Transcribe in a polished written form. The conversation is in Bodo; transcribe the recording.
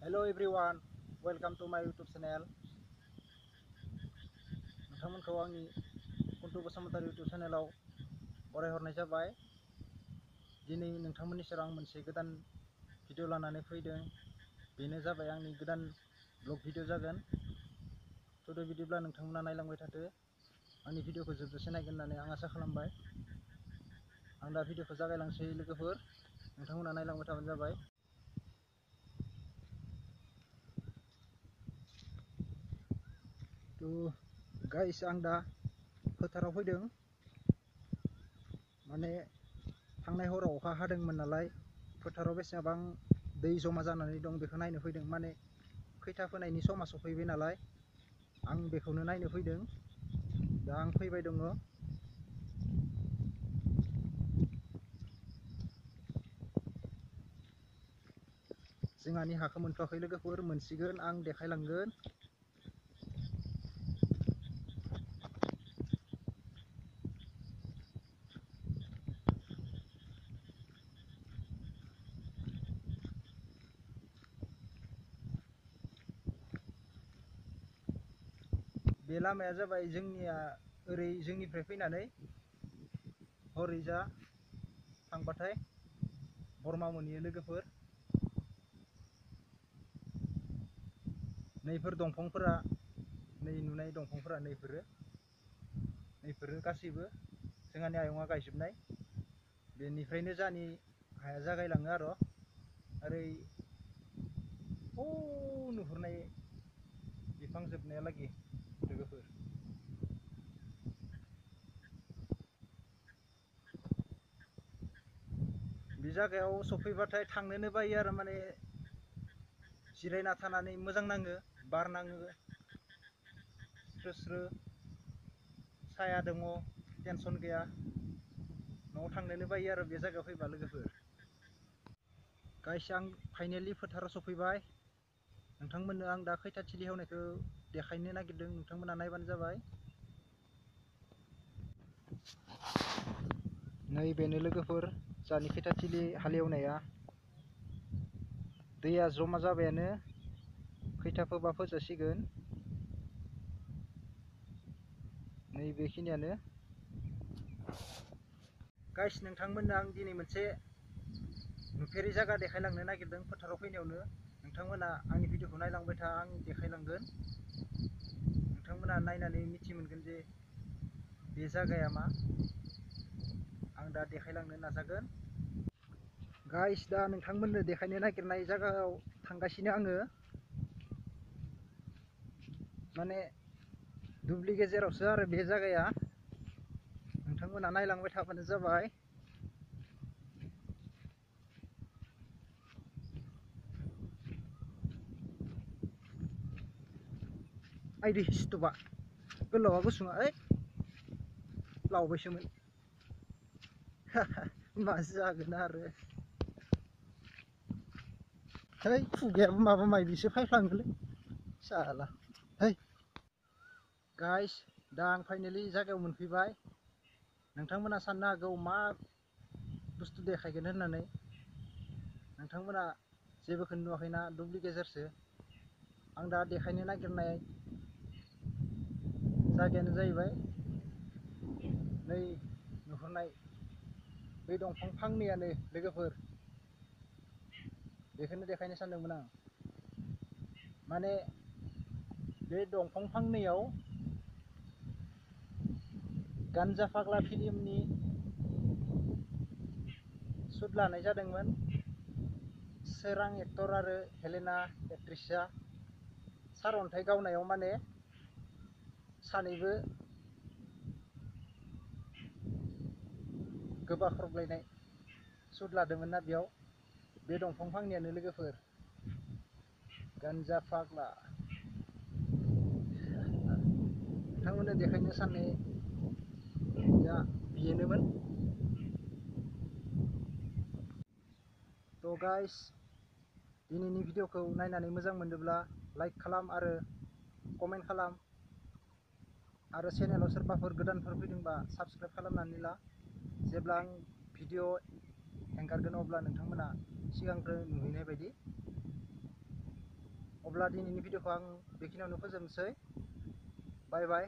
Hello everyone, welcome to my YouTube channel. नोंथांमोनखौ आंनि कुन्टु बसुमतारी YouTube चेनेलाव बरायहरनाय जाबाय। दिनै नोंथांमोननि सेराव आं मोनसे गोदान भिडिअ लानानै फैदों। बेनो जाबाय आंनि गोदान ब्लग भिडिअ जागोन। थ' बिदिब्ला नोंथांमोना नायलांबाय थादो। आंनि भिडिअखौ जोबजासे नायगोन होननानै आं आसा खालामबाय। आं दा भिडिअखौ जागायलांसै लोगोफोर, नोंथांमोना नायलांबाय थाबानो जाबाय। गाइस आं दा फोथाराव फैदों। माने थांनाय हराव अखा हादोंमोन नालाय फोथाराव बेसेबां दै जमा जानानै दं बेखौ नायनो फैदों। माने खैथा फोनायनि समा सफैबाय नालाय आं बेखौनो नायनो फैदों। दा आं फैबाय दङ। जोंहानि हाखौ मोनथ'वाखै लोगोफोर, मोनसिगोन आं देखायलांगोन। बे लामाया जाबाय जोंनिया ओरै जोंनिफ्राय फैनानै हरैजा थांबाथाय बरमा मोनहैयो लोगोफोर। नैफोर दंफांफोरा, नै नुनाय दंफांफोरा नैफोरो गासैबो जोंहानि आयंआ गायजोबनाय। बेनिफ्रायनो जोंहानि हाया जागायलाङो आरो ओरै नुहुरनाय बिफां जोबनायालागि लोगोफोर। बे जायगायाव सफैबाथाय थांनोनो बायो आरो, माने जिरायना थानानै मोजां नाङो, बार नाङो, स्रो स्रो साया दङ, टेनसन गैया। न'आव थांनोनो बायो आरो बे जायगायाव फैबा लोगोफोर। गाइस आं फाइनेलि फोथाराव सफैबाय। नोंथांमोननो आं दा खैथा थिलि हेवनायखौ देखायनो नागिरदों, नोंथांमोना नायबानो जाबाय। नै बेनो लोगोफोर जोंहानि खैथा थिलि हालेवनाया। दैया जमा जाबायानो, खैथा फोबा फोजासिगोन। नै बेखिनियानो गाइस। नोंथांमोननो आं दिनै मोनसे नुफेरै जायगा देखायलांनो नागिरदों फोथाराव फैनायावनो। नोंथांमोना आंनि भिडिअखौ नायलांबाय था, आं देखायलांगोन। नोंथांमोना नायनानै मिथि मोनगोन जे बे जायगाया मा। आं दा देखायलांनो नाजागोन। गाइस दा नोंथांमोननो देखायनो नागिरनाय जायगायाव थांगासिनो आङो। माने दुब्लि गेजेरावसो आरो बे जायगाया। नोंथांमोना नायलांबाय थाबानो जाबाय। आइदि हिस्ट'बा गोलावा गुसुङा ओइ लावबायसोमोन। मा जागोन आरो, है खुगायाबो माबा माबिसो फायफ्लाङोलै साला। है गाइस दा आं फाइनेलि जायगायाव मोनफैबाय। नोंथांमोना साननो हागौ मा बुस्थु देखायगोन होननानै। नोंथांमोना जेबोखौनो नुवाखैना, दुब्लि गेजेरसो। आं दा देखायनो नागिरनाय जायगायानो जाहैबाय नै नुहुरनाय बै दंफां फांनैयानो लोगोफोर। बेखौनो देखायनो सानदोंमोन आं। माने बे दंफां फांनैयाव गानजा फाग्ला फिल्मनि सुट लानाय जादोंमोन। सोरां एक्टर आरो हेलेना एक्ट्रिसआ सारअन्थाइ गावनायाव माने सानैबो गोबाख्रबलायनाय सुट लादोंमोन ना बेयाव। बे दंफां फांनैयानो लोगोफोर गानजा फाग्ला। नोंथांमोननो देखायनो साननाया बेनोमोन। थ' गाइस दिनैनि भिडिअखौ नायनानै मोजां मोनदोंब्ला लाइक खालाम आरो कमेन्ट खालाम। आरो चेनेलाव सोरबाफोर गोदानफोर फैदोंबा साबस्क्राइब खालामनानै ला। जेब्ला आं भिडिअ एंगारगोन अब्ला नोंथांमोना सिगांग्रो नुहैनाय बायदि। अब्ला दिनैनि भिडिअखौ आं बेखिनियावनो फोजोबनोसै। बाय बाय।